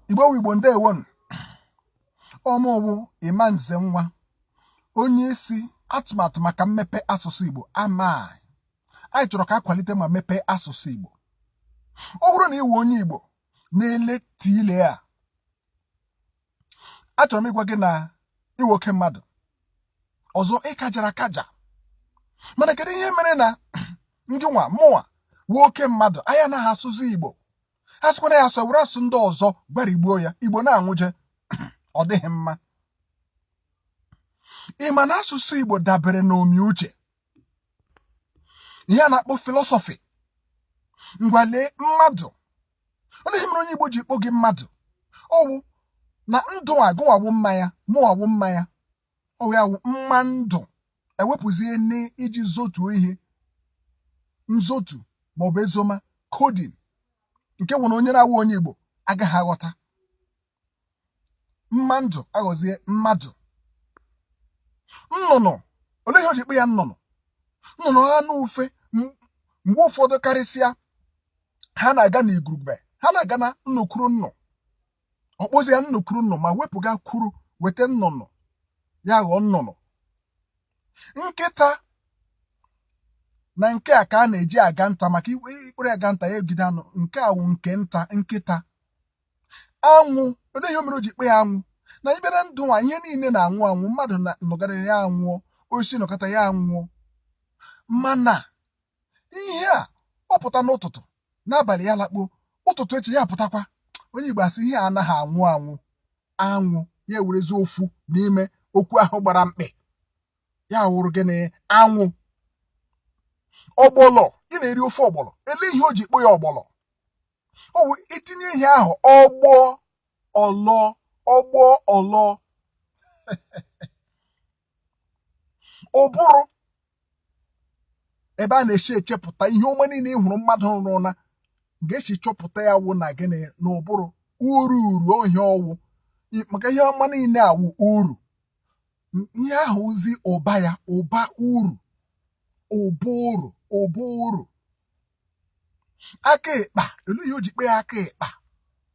Igbo wu Igbo, ndewonu. Ọmụwụ Ịma Nze Nwa, onye isi atụmatụ maka mmepe asụsụ Igbo AMAI. Anyị chọrọ ka a kwalite ma mepee asụsụ Igbo. Ọ bụrụ na ị wụ onye Igbo na-ele tile a, achọrọ m ịgwa gị na ị wụ oke mmadụ. Ọzọ, ị kajara akaja. Mana kedu ihe mere na ngị nwa mụnwa wụ oke mmadụ anyị anaghị asụzi Igbo? A sịkwana ya asụ, were asụ ndị ọzọ gwarigbuo ya, Igbo na-anwụje. Ọ dịghị mma. Ị ma na asụsụ Igbo dabere na omi uche, ihe a na-akpọ philosophy. Ngwa lee mmadụ, olee ihe mere onye Igbo ji kpọ gị mmadụ? Ọwụ na ndụ a gụnwawu mmanya, mụnwawu mmanya, ọ ya wụ mma ndụ. Ewepụzie nne iji zotuo ihe nzotu maọbụ ezoma coding, nke nwere onye na-awụ onye Igbo agaghị aghọta. Mma ndụ aghọzie mmadụ. Nnụnụ, olee ihe o ji kpọ ya nnụnụ? Nnụnụ anụ ufe, mgbe ụfọdụ karịsịa ha na-aga n'igurube, ha na-aga na nnukwu nnụ. Ọ kpọzi ya nnukwu nnụ ma wepụga kwuru weta nnụnụ, ya ghọọ nnụnụ. Nkịta na nke a ka a na-eji aga nta, maka ikpere aga nta ya egide anụ. Nke a wụ nke nta, nkịta. Anwụ, olee ihe mere o ji kpe ya anwụ? Na ibe na ndụ a, ihe niile na-anwụ anwụ. Mmadụ nọgara ya anwụọ, osisi nọkọta ya anwụọ. Mana ihe a ọ pụta n'ụtụtụ, n'abalị ya lakpuo, ụtụtụ echi ya pụtakwa. Onye Igbo asị ihe a anaghị anwụ anwụ. Anwụ ya ewerezi ofu n'ime okwu ahụ gbara mkpị, ya wụrụ gịnị? Anwụ. Ọgbọlọ, ị na-eri ofe ọgbọlọ, ele ihe o ji kpọ ya ọgbọlọ? Ọ wụ itinye ihe ahụ ọgbọ ọlọ, ọgbọ ọlọ. Ụbụrụ ebe a na-esi echepụta ihe ọma niile ị hụrụ mmadụ rụrụ na ga-esi chọpụta ya wụ na gịnị? Na ụbụrụ. Uru uru ohia ọwụ maka ihe ọma niile awụ uru. Ihe ahụ ozi ụba ya ụba uru, ụbụrụ ụbụrụ. Aka ịkpa, elu ihe o ji kpe ya aka ịkpa?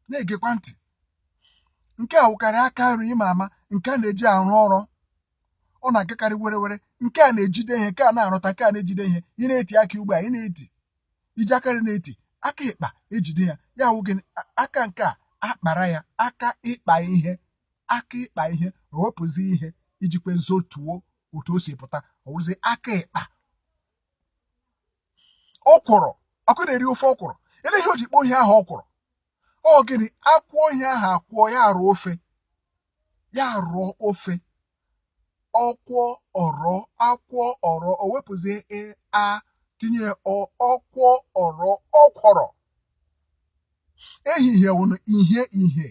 Na-egekwa ntị. Nke a wụkarị aka nri ịma ama, nke a na-eji arụ ọrụ, ọ na-agakarị were were. Nke a na-ejide ihe, nke a na-arụta, nke a na-ejide ihe. Ị na-eti aka ugbu a, ị na-eti iji aka nri na-eti aka ịkpa ejide ya, ya wụ gịnị? Aka nke a akpara ya aka ịkpa ihe, aka ịkpa ihe. O wepụzi ihe ijikwa zotuo otu o si pụta, ọ wụrụzi aka ịkpa. Ọkwụrụ, ọkụ na-eri ofe ọkwụrụ, ele ihe o ji kpọọ ihe ahụ ọkwụrụ? Ọ gịnị? Akwụọ ihe ahụ akwụọ, ya arụ ofe, ya rụọ ofe. Ọkwụọ ọrọ, akwụọ ọrọ, o wepụzie a tinye ọkwụọ ọrọ, ọkwọrọ. Ehihie wụnụ ihe ihe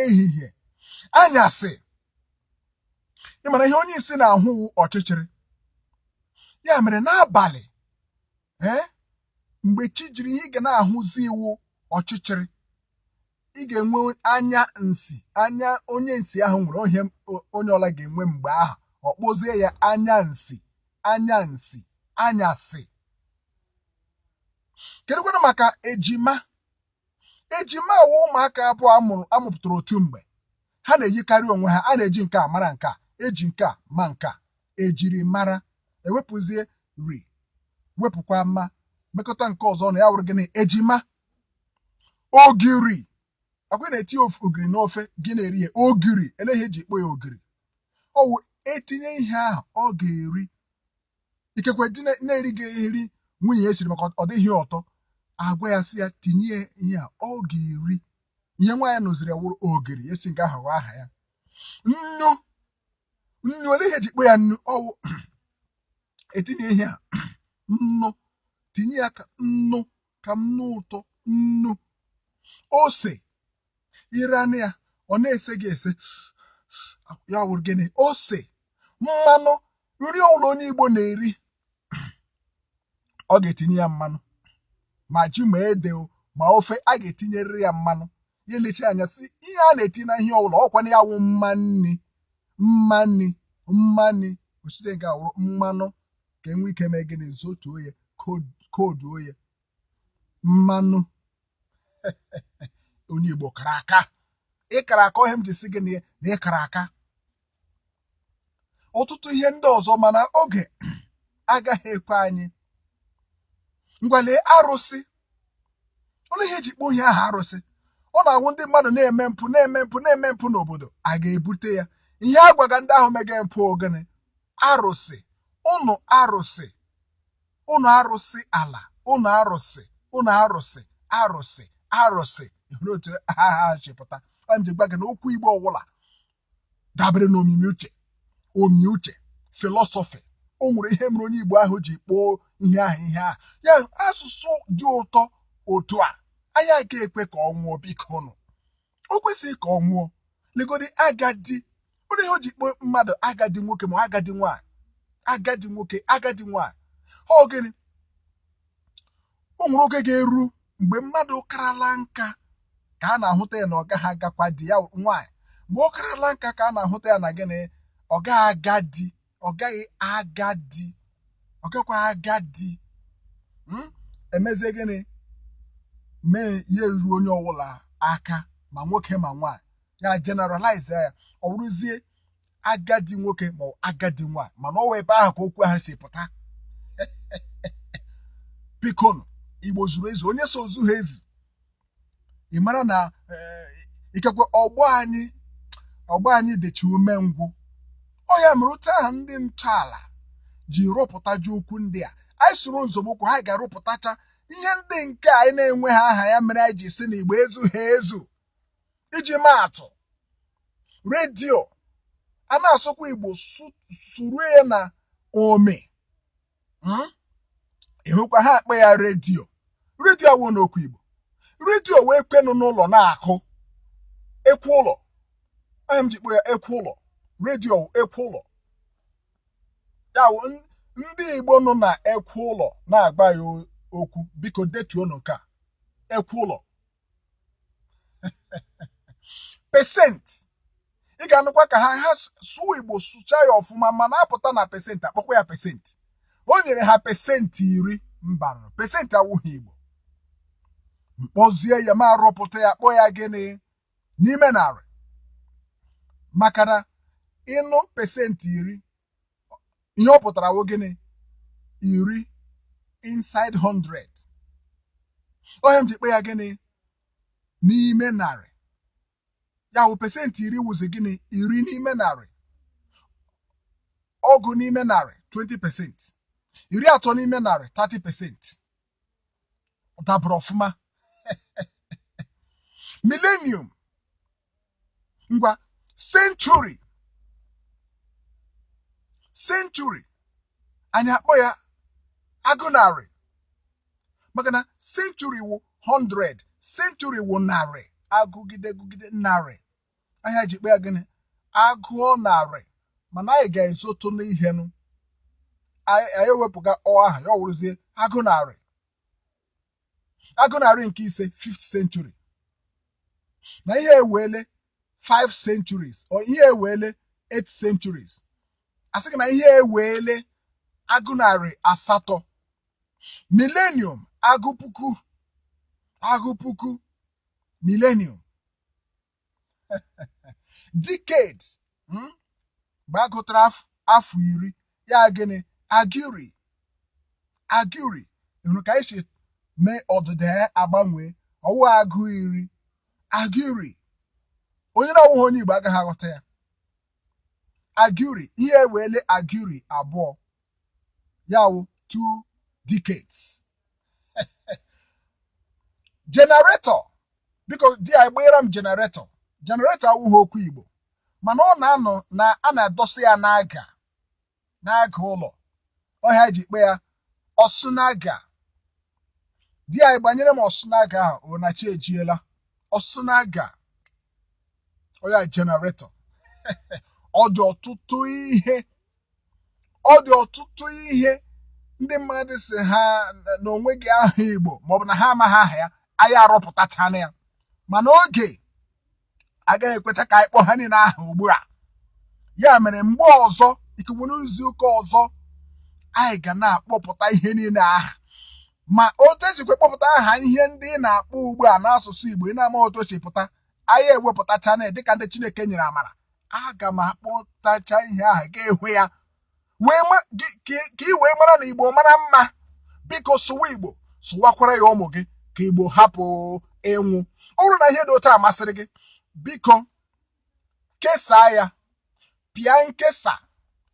ehihie. Anyasị, ị mara ihe onye isi na-ahụ ọchịchịrị. Ya mere n'abalị, ee, mgbe chi jiri, ihe ị ga na-ahụzi iwu ọchịchịrị. Ị ga-enwe anya nsi, anya onye nsi ahụ nwere ohe onye ọla ga-enwe mgbe ahụ, ọ kpọzie ya anya nsi, anya nsi, anyasị. Kedụkwanụ maka ejima? Ejima wụ ụmụaka abụọ amụrụ amụpụtara otu mgbe. Ha na-eyikarị onwe ha. A na-eji nke a mara nke a, eji nke a ma nke a, ejiri mara. Ewepụzie ri, wepụkwa mma, mekọta nke ọzọ na ya wụrụ gịnị? Ejima. Ogiri, ọkwa na-eti ogiri n'ofe, gị na-eri ya. Ogiri, ele ihe eji kpọ ya ogiri? Ọ wụ etinye ihe ahụ ọ ga-eri. Ikekwe di na-eri gị eri, nwunye ya esiri maka ọ dịghị ụtọ, agwa ya sị ya tinye ihe a, ọ ga-eri. Ihe nwaanyị nụziri ya wụrụ ogiri, ya si nke ahụ ghọọ aha ya. Nnu, nnu, ole ihe eji kpọ ya nnu? Ọwụ etinye ihe a nnu, tinye ya ka nnu, ka nnu ụtọ nnu. Ose, ịranụ ya, ọ na-ese gị ese, ya wụrụ gịnị? Ose. Mmanụ, nri ọbụla onye Igbo na-eri, ọ ga-etinye ya mmanụ, ma ji ma ede ma ofe, a ga-etinyerịrị ya mmanụ. Ya elecha anya si ihe a na-etinye na ihe ọbụla, ọkwa na ya wụ mmanụ, mmanụ, mmanụ. Osite nke awụrụ mmanụ ka enwe ike mee gịnị? Zotuo ya, koduo ya, mmanụ. Onye Igbo kara aka. Ịkara aka ọhịa m ji si gị na ịkara aka. Ọtụtụ ihe ndị ọzọ, mana oge agaghị ekwe anyị. Ngwa, lee arụsị. Olee ihe eji kpọọ ihe ahụ arụsị? Ọ na-awụ ndị mmadụ na-eme mpụ, na-eme mpụ, na-eme mpụ n'obodo, a ga-ebute ya. Ihe a gwaga ndị ahụ mege mpụ, ogene arụsị ụnụ, arụsị ụnụ, arụsị ala ụnụ, arụsị ụnụ, arụsị, arụsị, arụsị. Hụrụ otu ha ha chepụta? M ji gwa gị na okwu Igbo ọwụla dabere na omimi uche, omi uche, philosophy. O nwere ihe mere onye Igbo ahụ ji kpọọ ihe ahụ ihe ahụ. Ya asụsụ dị ụtọ otu a, anyị aga ekwe ka ọ nwụọ? Biko nụ, o kwesịghị ka ọ nwụọ. Legodi agadi. Onye ihe o ji kpọọ mmadụ agadi nwoke ma agadi nwaanyị, agadi nwoke, agadi nwaanyị, ọ gịnị? O nwere oge ga-eru mgbe mmadụ karala nka ka a na-ahụta ya na ọ gaghị agakwa di ya nwaanyị. Mgbe ọ karala nka ka a na-ahụta ya na gịnị? Ọ gaghị aga di, ọ gaghị aga di, ọ gakwa aga di. Emezie gịnị? Mee ya eru onye ọbụla aka, ma nwoke ma nwaanyị. Ya generalize ya, ọ bụrụzie agadi nwoke ma ọ agadi nwaanyị. Mana ọ wụ ebe ahụ ka okwu ahụ si pụta. Bikonu, Igbo zuru ezu. Onye so ozu ha ezu, ị mara na ikekwe ọgbọ anyị dịcha umengwụ. Ọ ya mere otu ahụ ndị ntọala ji rụpụtaji okwu ndị a. Anyị soro nzọmụkwụ ha ga-arụpụtacha ihe ndị nke anyị na-enweghị aha. Ya mere anyị ji si na Igbo ezughị ezu. Iji maa atụ, redio, a na-asụkwa Igbo sụruo ya na ome, ịhụkwa ha akpọ ya redio. Redio awụ n'okwu Igbo. Redio wee kwenụ n'ụlọ na-akụ ekwe ụlọ. Anya m ji kpọ ya ekwe ụlọ. Redio ekwe ụlọ. Ya wụ ndị Igbo nọ na ekwe ụlọ na-agba ya okwu. Biko detuonu nke a, ekwe ụlọ. Percent, ị ga-anụkwa ka ha sụọ Igbo, sụchaa ya ọfụma, mana apụta na percent, akpọkwa ya percent. O nyere ha 10%. Mba, percent awụghị Igbo. Mkpọzie ya ma rụpụta ya, kpọọ ya gịnị? N'ime narị. Maka na ịnụ 10%, ihe ọ pụtara wụ gịnị? 10 inside 100. Onye m ji kpọ ya gịnị? N'ime narị. Ya wụ 10% wụzi gịnị? 10 n'ime narị. 20 n'ime narị, 20%. 30 n'ime narị, 30%. Ọ dabara ọfụma. Millennium. Ngwa, century. Century, anyị akpọ ya agụ narị, maka na century wụ 100, century wụ narị. Agụgide gụgide narị, ahịa ji kpọ ya gịnị? Agụọ narị. Mana anyị ga-ezotu n'ihe nụ, anyị ewepụga ọ aha ya, ọ wụrụzie agụ narị. Agụ narị nke ise, 5th century. Na ihe ewele 5 centuries or ihe ewele 8 centuries, asị gị na ihe ewele agụ narị asatọ. Millennium, agụ puku, agụ puku, millennium. Decade, mgbe agụtara afọ 10 ya, gịnị? Aguri, aguri. Hụrụ ka anyị si mee ọdịda ya agbanwe, ọwụ agụ iri, aguri. Onye na-ọwụghị onye Igbo agaghị aghọta ya. Aguri, ihe ewele aguri abụọ, ya wụ 2 decades. Generator, biko di ya gbanyere m generator. Generator awụghị okwu Igbo, mana ọ na-anọ na a na-adọsa ya n'aga, n'aga ụlọ ọhịa ji kpe ya ọsụnaga. Di anyị gbanyere m ọsụnaga ahụ, o na chi ejiela. Ọsụnaga, ọya generator. Ọ dị ọtụtụ ihe, ọ dị ọtụtụ ihe ndị mmadụ si ha na onweghị aha Igbo, maọbụ na ha amaghị aha ya. Anyị arọpụtachana ya, mana oge agaghị ekwecha ka anyị kpọọ ha niile aha ugbu a. Ya mere, mgbe ọzọ, ikekwe n'izu ụka ọzọ, anyị ga na-akpọpụta ihe niile aha, ma otu esikwa kpọpụta aha ihe ndị ị na-akpọ ugbu a n'asụsụ Igbo ị na-ama otu o si pụta. Anyị ewepụtacha na dịka ndị Chineke nyere amara, aga m akpọtacha ihe ahụ ga-ehwe ya wee ka ị wee mara na Igbo mara mma. Biko sụwa Igbo, sụwakwara ya ụmụ gị ka Igbo hapụ ịnwụ. Ọ bụrụ na ihe dị otu a masịrị gị, biko kesaa ya, pịa nkesa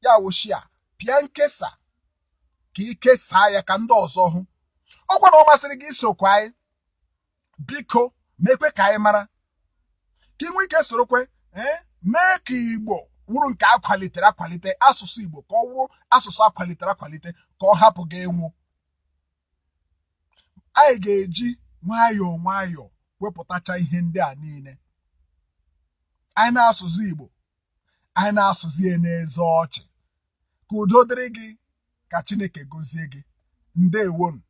ya wụ share, pịa nkesa ka ị kesaa ya ka ndị ọzọ hụ. Ọkwa na ọ masịrị gị isokwa anyị, biko mekwe ka anyị mara ka ị nwee ike sorokwe mee ka Igbo wụrụ nke akwalitere akwalite, asụsụ Igbo ka ọ wụrụ asụsụ akwalitere akwalite, ka ọ hapụ gị ịnwụ. Anyị ga-eji nwayọọ nwayọọ wepụtacha ihe ndị a niile. Anyị na-asụzi Igbo, anyị na-asụzi ya n'eze ọchị. Ka udo dịrị gị, ka Chineke gọzie gị. Ndewonu.